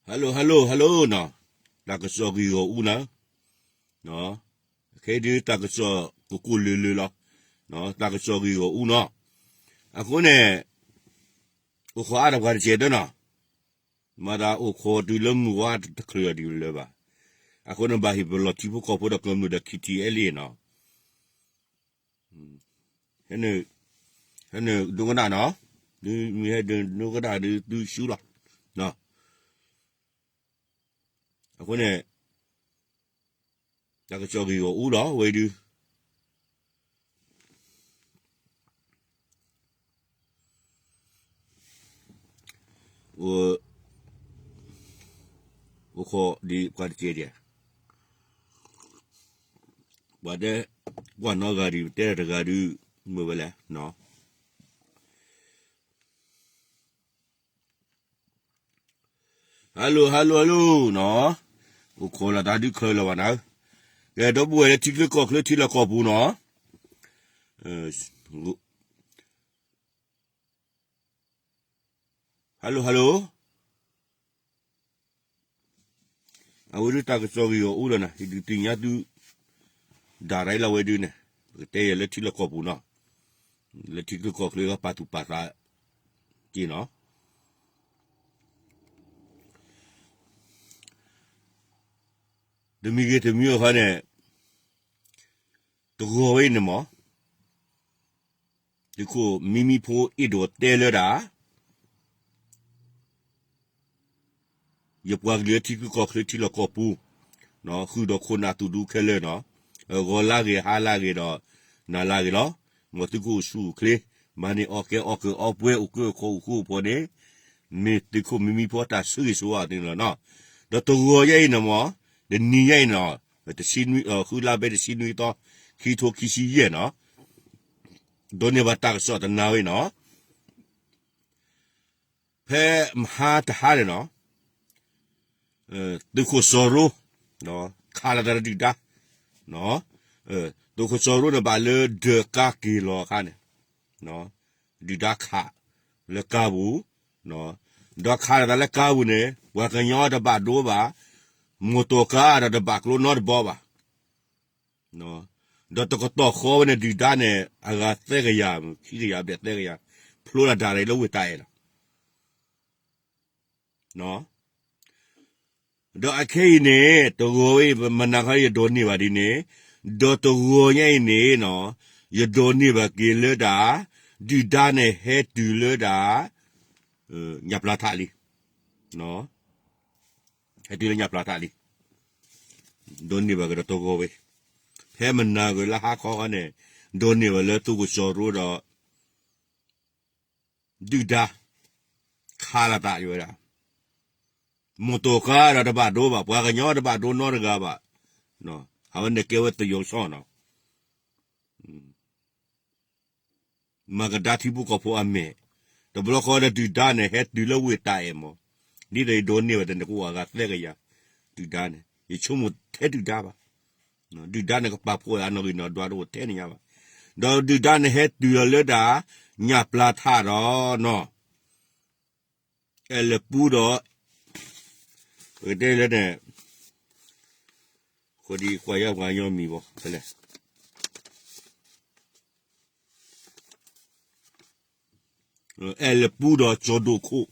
Hello hello hello နီၤ, တၢ်ကစီၣ်ဂ့ၢ်ဂီၢ်အူနီၤ, ခဲအံၤဒုးတၢ်ကစီၣ်ကကိၣ်လၢာ်လၢာ်လီၤ, တၢ်ကစီၣ်ဂ့ၢ်ဂီၢ်အူနီၤ, အဃိန့ၣ် အိၣ်ခိးအါတပှၤတစဲးတနီၤ, မၤသးအိၣ်ခိးတုၤလၢမုၢ်ဝါတချုးအီၤဒ်လၢၤဘၣ်, အဃိန့ၣ်ဘၣ်ဟ့ၣ်ပလီၢ်ထံဖိကီၢ်ဖိဒီး ကမျၢၢ်ဒီး ခံထံအဲလ့ၣ်နီၤ ဟဲနုာ်ဒိကနၣ်နီၤ, ဒုးမ့ၢ်ဟဲနုာ်ဒိကနၣ်ဒုးသုဆူလီၤ, အဃိန့ၣ် တၢ်ကစီၣ်ဂ့ၢ်ဂီၢ်အူလီၤဝဲဒုး အိၣ်ခိးဒံးပှၤတကဲဒံး, ပှၤတဲ ကွၢ်နီၢ်ဂၤဒံး ပတဲတဂၤဒုး မုာ်ဝဲလဲၣ်နီၤ. Hello hello hello နီၤ, အိၣ်ခိးလီၤတၢ်ဒုးခဲလၢာ်ဘၣ်နၤ, ကဲဒီပုၢ်ဝဲၢ်လၢထံချၢကီၢ်ချၢထံလီၢ်ကီၢ်ပူၤနီၤ, hello hello အဝဲဒုးတၢ်ကစီၣ်ဂ့ၢ်ဂီၢ်အူလီၤနၤ, ယဒုးသ့ၣ်ညါသု ဒၣ်ရၤလီၤဝဲဒုးန့ၣ်, ပကတဲယဲလၢထံလီၢ်ကီၢ်ပူၤနီၤ, လၢထံချၢကီၢ်ချၢကပာ်သူၣ်ပာ်သးက့နီၤ, တမံၤဂ့ၤတမံၤအခါန့ၣ် တဂီၤဝဲအံၤန့ၣ်မး သုးခိၣ်မံမံဖိအဲၣ်ဒိးတဲလၢဒၣ် ယပှၤကလုာ်လၢထံချၢကီၢ်ချၢထံလီၢ်ကီၢ်ပူၤ, ဃုာ်ဒီးခိၣ်နၢ်သူၣ်ဒူခဲလၢာ်နီၤ, ဂီၤလၢဂ့ၤ ဟါလၢဂ့ၤဒီး နၤလၢဂ့ၤလီၤ. မ်သုကအိၣ်ဆူၣ်အိၣ်ချ့, မၤန့ၢ်အီၣ်ကဲအီၣ်ကၢအီပှဲၤ အိၣ်ကၢအိၣ်ခိးအိၣ်ဃူအိၣ်ဖိးန့ၣ်, မ့ၢ်သုးခိၣ်မံမံဖိအတၢ်ဆၢဂ့ၤဆၢဝါသ့ၣ်န့ၣ်လီၤနီၤ. ဒီးတဂီၤညါအံၤန့ၣ်မး, တနံၤညါအံၤနီၤ, တဆံနွံ, ဃုလါဘဲတဆံနွံသီ, ခံထိခံဆံယဲၢ်နီၤ, ဒိးန့ၢ်ဘၣ်တၢ်ကစီၣ်တနၤဝဲနီၤ, ဖဲမဟါတဟါန့ၣ်နီၤ, သုးခိၣ်စီၤရိ, ခးလီၤသးဒီးဒုၣ်ဒါ, သုးခိၣ်စီၤရိန့ၣ်ဘၣ်လၢဒၢးကါက့ၤလီၤအခါန့ၣ်, ဒုၣ်ဒါခးလၢကါပူၤ, ဒီးခးလီၤသးလၢကါပူၤန့ၣ် ပှၤကညီတဘၣ်ဒိဘၣ်, မိၢ်တီၢ်ကါဒီးတဘၣ်ကျိနီတဘီဘၣ် ဒီးတကတီၢ်ဃီဝဲန့ၣ် ဒုၣ်ဒါန့ၣ် အဂၤသၢကယၤ, ခံကယၤ ဘျဲၣ်သၢကယၤ, ဖျိလၢဒၣ်ရံးလၢဝ့ၢ်တၢ်အဲၣ်လီၤ. ဒီးအခဲအံၤန့ၣ် တဂီၤဝဲအံၤ မနၤခီယဒိးန့ၢ်ဘၣ်ဒ်န့ၣ်, ဒီးတဂီၤညါအံၤန့ၣ်နီၤ, ယဒိးန့ၢ်ဘၣ်က့ၤလၢဒၣ်, ဒုၣ်ဒါန့ၣ်ဟဲတုၤလၢဒၣ်, ညၣ်ပျၢထးလံ ဟဲတုၤလၢညၣ်ပျၢထးလံ, ဒိးန့ၢ်ဘၣ်ကဒီးတဂီၤဝဲ, ဖဲမနၤဂ့ၤလၢဟါခီခီန့ၣ်, ဒိးန့ၢ်ဘၣ်လၢသုးခိၣ်စီၤရိဒီး ဒုၣ်ဒါ, ခးလီၤသးယဝဲဒၣ်, မိၢ်တီၢ်ကါဒီးတဘၣ်ဒိဘၣ်, ပှၤကညီတဘၣ်ဒိနီတဂၤဘၣ်, အဝဲန့ၣ်ကဲဝဲသယီၤစီၣ်နီၤ မၤကဒါထံဖိကီၢ်ဖိအမဲာ်, တဘျီဃီဒီးဒုၣ်ဒါန့ၣ် ဟဲတုၤလၢဝ့ၢ်တၢ်အဲၣ်မး, ဒ်သိးယဒိးန့ၢ်ဝဲတန့ၣ် ကအိၣ်အဂၤသၢကယၤ, ဒုၣ်ဒါန့ၣ် ယဆိကမိၣ်ထဲဒုၣ်ဒါဘၣ်, ဒုၣ်ဒါန့ၣ်ကပာ်ဖှိၣ်အနီၣ်ဂံၢ်နီၣ်ဒွးတအိၣ်ထဲန့ၣ်ညါဘၣ်, ဒီးဒုၣ်ဒါန့ၣ်ဟဲတုၤလီၤလၢဒၣ်, ညၣ်ပျၢထးဒီးနီၤ အဲၣ်လၢပူဒီး, ပကတဲလၢန့ၣ်, ဃိဒံးကွၢ်ယါပှၤကညီမံၤဘၣ်ဖဲလဲၣ်, အဲၣ်လၢပူဒီးကၠီၤဒိၣ်ခိၣ်,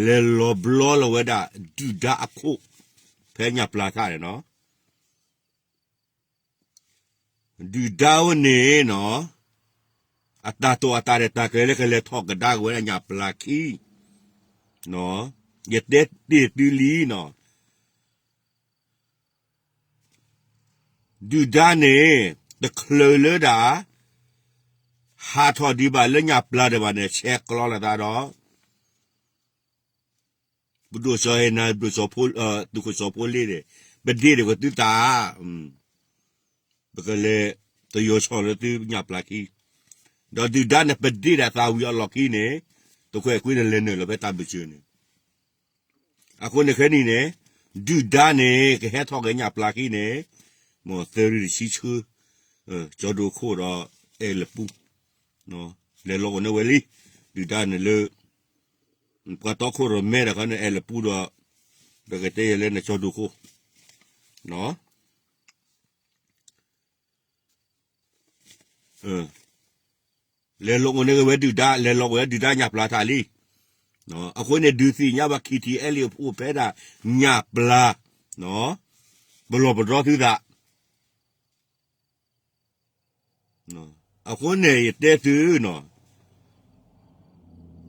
လဲၤလီၤဘျီလီၤဝဲဒၣ်ဒုၣ်ဒါအခိၣ်, ဖဲညၣ်ပျၢထးန့ၣ်နီၤ ဒုၣ်ဒါဝဲန့ၣ်နီၤ, အတၢ်တိာ်အတၢ်ရဲၣ်တၢ်ကျဲၤလၢကလဲၤထီၣ်ကဒါက့ၤဝဲဒၣ်ညၣ်ပျၢခံ, ယတဲတ့ၢ်သုလံနီၤ, ဒုၣ်ဒါန့ၣ် တချုးလၢဒၣ်, ဟးထီၣ်ဒံးဘၣ်လၢညၣ်ပျၢဒံးဘၣ်န့ၣ် ဆဲးကျိးလီၤသးဒီး ပဒိၣ်စီၤဟဲနၤ ဒိၣ်စီၤဖိ, သုးခိၣ်စီၤဖိလ့န့ၣ်, ပဒ့ၣ်ဒံးကသုသး, ပကလဲၤသယီၤဆီၣ်လၢသုညၣ်ပျၢခံ, ဒီးဒုၣ်ဒါန့ၣ် ပဒ့ၣ်ဒၣ်သးဝံၤအလီၢ်ခံန့ၣ်, သုးခိၣ်အဲၣ်ကွံန့ၣ်လဲၤနုာ်လီၤဖဲတၢ်ဘုၣ်စၢၤန့ၣ်, အဃိန့ၣ်ခဲနံၤန့ၣ်, ဒုၣ်ဒါန့ၣ် ကဟဲထီၣ်က့ၤညၣ်ပျၢခံန့ၣ်, မ်သရံၣ်တဆံဆၢ, ကၠီၤဒိၣ်ခိၣ်ဒီး, အဲၣ်လၢပူ, လဲၤလီၤအိၣ်န့ၢ်ဝဲလံ, ဒုၣ်ဒါန့ၣ်လၢ ပှၤတီခိၣ်ရိၣ်မဲတခီန့ၣ် အဲၣ်လၢပူဒီး ပကတဲယဲလၢနကၠီဒိၣ်ခိၣ်, လဲၤလီၤအိၣ်န့ၣ်ကဝဲဒုၣ်ဒါ လဲၤလီၤအိၣ်ဝဲဒုၣ်ဒါညၣ်ပျၢ်ထးလံ. အဃိန့ၣ် ဒုးသ့ၣ်ညါဘၣ် ခံထံၣ်အဲလံအဖိဖဲဒၣ်ညၣ်ပျၢ်, ပလီၢ်ပဒီသုသး. အဃိန့ၣ် ယတဲသုနီၤ,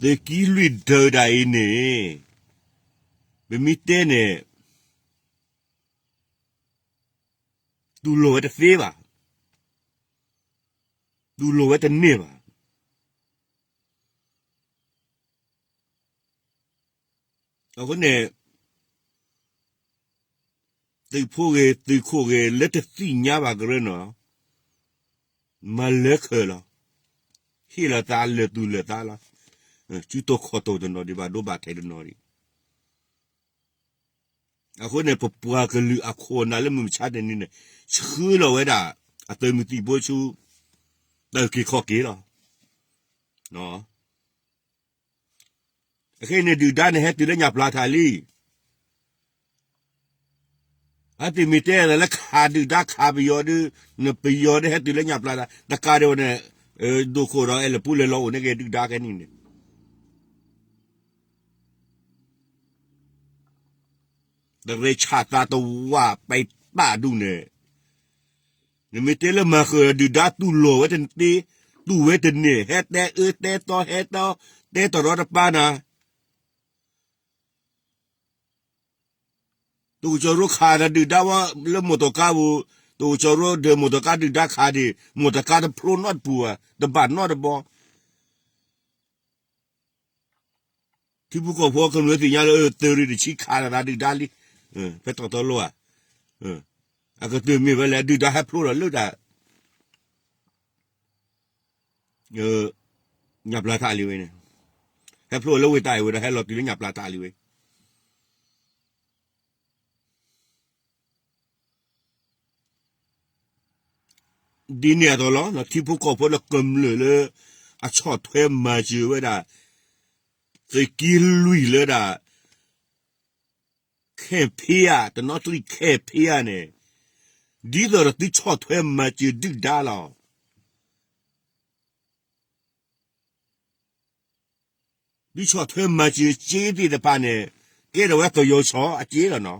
သုးက့လွံၢ်ဒၢးဒၣ်အံၤန့ၣ် ပမ့ၢ်တဲန့ၣ် တူၢ်လိာ်ဝဲတသ့ဘၣ်, တူၢ်လိာ်ဝဲတန့ၢ်ဘၣ်. အဃိန့ၣ် သုးဖိဂ့ၤ သုးခိၣ်ဂ့ၤ လၢတသ့ၣ်ညါဘၣ်ကရၢနီၤ, မၤလၢခၢၣ်လီၤ. ဟ့ၣ်လီၤသးလၢာ်သူၣ်လၢာ်သးလီၤ. စုတီၢ်ခီၣ်တီၢ်တနီၤဒံးဘၣ်ဒိဘၣ်ထံးတနီၤဒံး. အဃိန့ၣ် ပပှၤကလုာ်အခိၣ်အနၢ်လၢမုၢ်မဆါတနံၤန့ၣ် ဆှၢလီၤဝဲဒၣ် အသုးမုၢ်သံၣ်ဘိဆူ တၢ်အုၣ်က့ၤခီၣ်က့ၤလီၤ. အခဲအံၤန့ၣ် ဒုၣ်ဒါန့ၣ် ဟဲတုၤလၢညၣ်ပျၢ်ထးလံ. အသုမ့ၢ်တဲလၢခးဒုၣ်ဒါခးပယီၤဒုး နပယီၤဒုးဟဲတုၤလၢညၣ်ပျၢ်ထး တကးဒံးဝဲန့ၣ် ဒိၣ်ခိၣ်ဒီးအဲၣ်လၢပူလဲၤလီၤအိၣ်န့ၢ်က့ၤဒုၣ်ဒါခဲနံၣ်န့ၣ် တရံးဆၣ်သးတဝၢ်ပဲာ်ပာ်ဒူၣ်န့ၣ်, နမ့ၢ်တဲလၢမၤဃုာ်ဒီးဒုၣ်ဒါ တူၢ်လိာ်ဝဲတသ့, တူၢ်ဝဲတန့ၢ်, ဟဲတဲအၢတဲသီ ဟဲတဲတရီတပါနၤ, တကစီၤရိခးဒီးဒုၣ်ဒါဝဲလၢမိၢ်တကါပူၤ, တကစီၤရိဒၢးမိၢ်တကါဒုၣ်ဒါခးဒံး မိၢ်တကါတဖျိနီတပူၤဘၣ် တဘၣ်နီတဘီ ထံဖိကီၢ်ဖိကမျၢၢ်သ့ၣ်ညါလၢ သုးရ့ၣ်တဆံခးလီၤသးဒုၣ်ဒါလံ, ဖဲတီတီလိၤဧါ, အကတၢၢ်မ့ၢ်ဝဲလဲၣ် ဒုၣ်ဒါဟဲဖျိဒီးလၢတၢ် ညၣ်ပျၢ်ထးလံဝဲန့ၣ်, ဟဲဖျိလၢဝ့ၢ်တၢ်အံၤဝဲဒီး ဟဲလီၤတုၤလၢညၣ်ပျၢ်ထးလံဝဲ ဒ်န့ၣ်အသိးလီၤ ထံဖိကီၢ်ဖိလၢကမျၢၢ်လၢ အဆီၣ်ထွဲမၤစၢၤဝဲဒၣ် သုးက့လွံၢ်လၢဒၣ် ခဲဖ့ဧါ တနီသရံၣ်ခဲဖ့ဧါန့ၣ်, ဒ်သိးဒီးသုဆီၣ်ထွဲမၤစၢၤဒုၣ်ဒါလီၤ. သုဆီၣ်ထွဲမၤစၢၤစ့သ့ၣ်တဖၣ်န့ၣ် ကဲထီၣ်ဝဲသယီၤဆီၣ်အစ့လီၤနီၤ.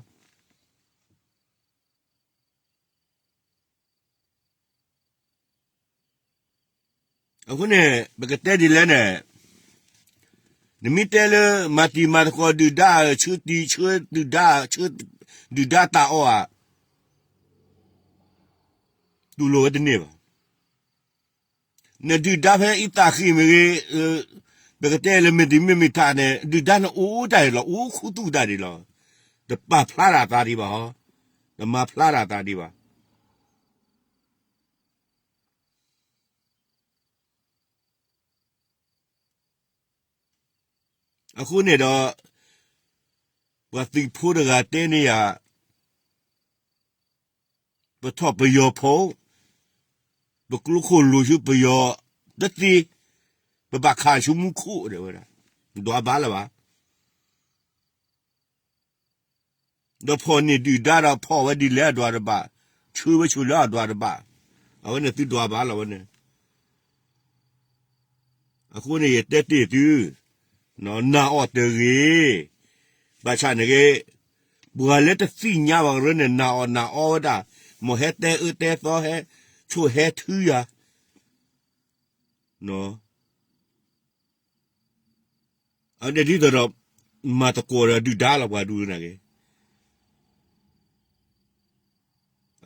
အဃိန့ၣ် ပကတဲဒ်လဲၣ်န့ၣ်, နမ့ၢ်တဲလၢမၤတံၤမၤသကိးဒုၣ်ဒါ ဆှၢတံၤဆှၢဒုၣ်ဒါ ဆှၢဒုၣ်ဒါတၢ်အီၣ်ဧါ, တူၢ်လိာ်ဝဲတန့ၢ်ဘၣ်. နဒုၣ်ဒါဖဲအံသၣ်ဃံမ့ၢ်ဂ့ၤ, ပကတဲလၢမ့ၢ်တံၤမ့ၢ်မ့ၢ်ထးန့ၣ် ဒုၣ်ဒါန့ၣ်အိၣ်တၢ်ဒံးလီၤ အိၣ်ခူသူၣ်တၢ်ဒံးလီၤ. တပာ်ဖျါတၢ်သးဒံးဘၣ်ဟီ, တမၤဖျါတၢ်သးဒံးဘၣ်. အဃိန့ၣ်ဒီး ပှၤသုးဖိတဂၤတဲန့ၢ်ယၤ, ပထီၣ်ပယီၤဖိ, ပကျိခိၣ်လိာ်ဆူပယီၤတသ့, ပဘၣ်ခးဆူမူခိၣ်ဒဲးဝဲဒၣ်, ဒွးဘၣ်လၢၤဘၣ်. ဒီးဖီၣ်န့ၢ်ဒုၣ်ဒါဒီးဖီၣ်ဝဲဒ်လဲၣ်အဒွးတဘၣ်, ဆှၢဝဲဆူၣ်လၢအဒွးတဘၣ်, အဝဲန့ၣ်သုဒွးဘၣ်လီၤဝဲန့ၣ်. အဃိန့ၣ် ယတဲတ့ၢ်သု, နာ်အီၤတဂ့ၤ, ဘၣ်ဆၣ်န့ၣ်ဂ့ၤ, ပှၤလၢတသ့ၣ်ညါဘၣ်ကရၢန့ၣ် နာ်အီၤနာ်အီဝဲဒၣ်, မ်ဟဲတဲအၢတဲသီ ဟဲဆိၣ်ဟဲထုယၤ အဒဲဒ်သိးဒီး မၤသကိးဒီးဒုၣ်ဒါလီၤပှၤဒူန့ၣ်ဂ့ၤ.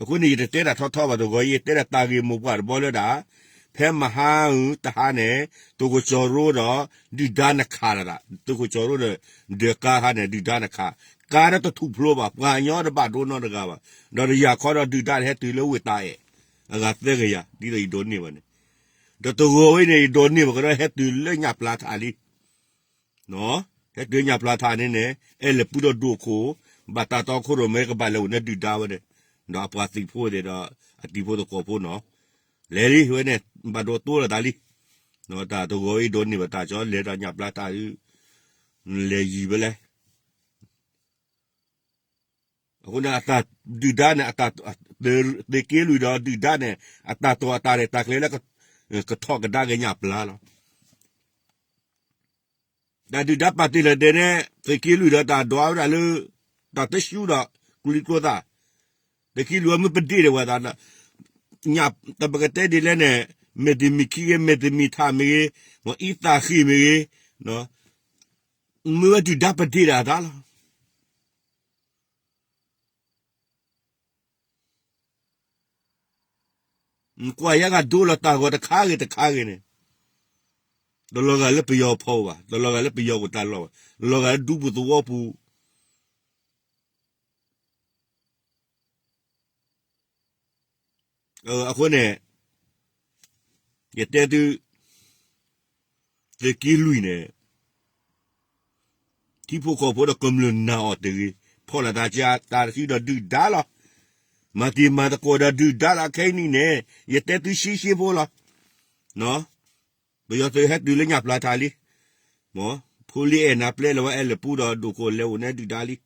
အဃိန့ၣ် ယတတဲတၢ်ထီထီဘၣ်တဂီၤအံၤ ယတဲဒၣ်တၢ်ဂ့ၢ်မိၢ်ပှၢ်တဘီလၢဒၣ်, ဖဲမဟါအုၣ်တဟါန့ၣ် သုးခိၣ်ကၠီရိဒီး ဒုၣ်ဒါနခးလီၤသး, သုးခိၣ်ကၠီရိဒီး ဒၢးကါခါန့ၣ် ဒုၣ်ဒါနခး, ကါဒီးတထူၣ်ဖျိဘၣ်, ပှၤကညီတဘၣ်ဒိနီတဂၤဘၣ်, ဒီးတယၤခီဒီးဒုၣ်ဒါဟဲတုၤလၢဝ့ၢ်တၢ်အဲၣ်, အဂၤသၢကယၤ ဒ်သိးယဒိးန့ၢ်ဘၣ်န့ၣ် ဒီးတဂီၤဝဲန့ၣ် ယဒိးန့ၢ်ဘၣ်ကဒီး ဟဲတုၤလၢညၣ်ပျၢ်ထးလံ, ဟဲတုၤညၣ်ပျၢ်ထးန့ၣ်န့ၣ် အဲၣ်လၢပူဒီးဒိၣ်ခိၣ်, ဘၣ်တၢ်တီခိၣ်ရိၣ်မဲကဘၣ်လဲၤအိၣ်န့ၢ်ဒုၣ်ဒါဝဲန့ၣ်, ဒီးအပှၤသုးဖိသ့ၣ်ဒီး အတံၤဖိသကိးဖိနီၤ, လဲၤလံဝဲန့ၣ် ဘၣ်ဒိတိၢ်လီၤသးလံ, တၢ်တဂီၤအံၤဒိးန့ၢ်ဘၣ်တၢ်ကၠီလဲၤဒီးညၣ်ပျၢ်ထးဒုး, လဲၤယံၤဖဲလဲၣ်. အဃိန့ၣ် အတၢ်ဒုၣ်ဒါန့ၣ် အတၢ် သုးက့လွံၢ်ဒီးဒုၣ်ဒါန့ၣ် အတၢ်တိာ်အတၢ်ရဲၣ်တၢ်ကျဲၤလၢ ကထီၣ်ကဒါက့ၤညၣ်ပျၢ်လီၤ. တၢ်ဒုၣ်ဒါပာ်တ့ၢ်လီၤဒဲးန့ၣ် သုးက့လွံၢ်ဒီးတၢ်ဒွးဝဲဒၣ်လၢ တၢ်တဆူဒီး ကျိချံကျိသၣ်, သုးက့လွံၢ်အမ့ၢ်ပဒ့ၣ်ဒဲးဝဲသး တၢ်ပကတဲဒ်လဲၣ်န့ၣ် မဲာ်တမံၤခံဂ့ၤ မဲာ်တမံၤထးမ့ၢ်ဂ့ၤ, အံသၣ်ဃ့ၢ်မ့ၢ်ဂ့ၤ, မ့ၢ်ဝဲဒုၣ်ဒါပဒ့ၣ်ဒၣ်အသးလီၤ. ကွၢ်ယဲဂၤဒိလီၤတၢ်ဂီၤတခါဂ့ၤတခါဂ့ၤန့ၣ်, တလီၤဂာ်လၢပယီၤဖီဘၣ်, တလီၤဂာ်လၢပယီၤအိၣ်တၢ်လီၢ်ဘၣ်, တလီၤဂာ်လၢဒူပူၤသဝီပူၤ အဃိန့ၣ် ယတဲသု သုးက့လွံၢ်န့ၣ် ထံဖိကီၢ်ဖိဒီးကမျၢၢ်နာ်အီၤတဂ့ၤ, ဖီၣ်လိာ်သးကတၢၢ်တစုဒီးဒုၣ်ဒါလီၤ. မၤတံၤမၤသကိးဒီးဒုၣ်ဒါလီၤ. ခဲအံၤန့ၣ် ယတဲသုဆှံဆှံဖိလီၤ. ပယီၤသုးဟဲတုၤလၢညၣ်ပျၢ်ထးလံ. ဖိလံၤအဲၣ်နၤပျဲလီၤဝဲအဲၣ်လၢာ်ပူၤဒီးဒိၣ်ခိၣ်လဲၤအိၣ်န့ၣ်ဒုၣ်ဒါလံ.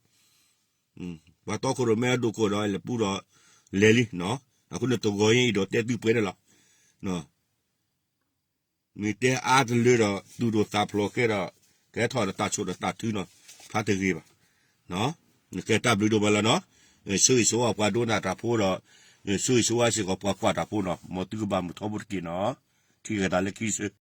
ပှၤတီခိၣ်ရိၣ်မဲဒိၣ်ခိၣ်ဒီးအဲၣ်လၢာ်ပူၤဒီးလဲၤလံ. အဃိန့ၣ်တဂီၤအံၤဒီးတဲသုပှဲၤန့ၣ်လီၤ. မ့ၢ်တဲအါတလၢဒီး သူၣ်ဒိၣ်သးဖျိးဃဲဒီး ကဟဲထီၣ်ဒီးတၢ်ဆိၣ်ဒီးတၢ်ထုနီၤ, ဖးတဂ့ၤဘၣ်. နကဲတၢ်ဘျုးဒိၣ်မးလီၤနီၤ. ဆိၣ်ဂ့ၤဆိၣ်ဝါပှၤဒိကနၣ်တၢ်ဖိဒီး ဆိၣ်ဂ့ၤဆိၣ်ဝါစ့ၢ်ကီးပှၤကွၢ်တၢ်ဖိနီၤ. မ်သုကဘၣ်မုာ်ထီဘိတက့ၢ်နီၤ. ထံၣ်က့ၤသးလၢခံဆၢ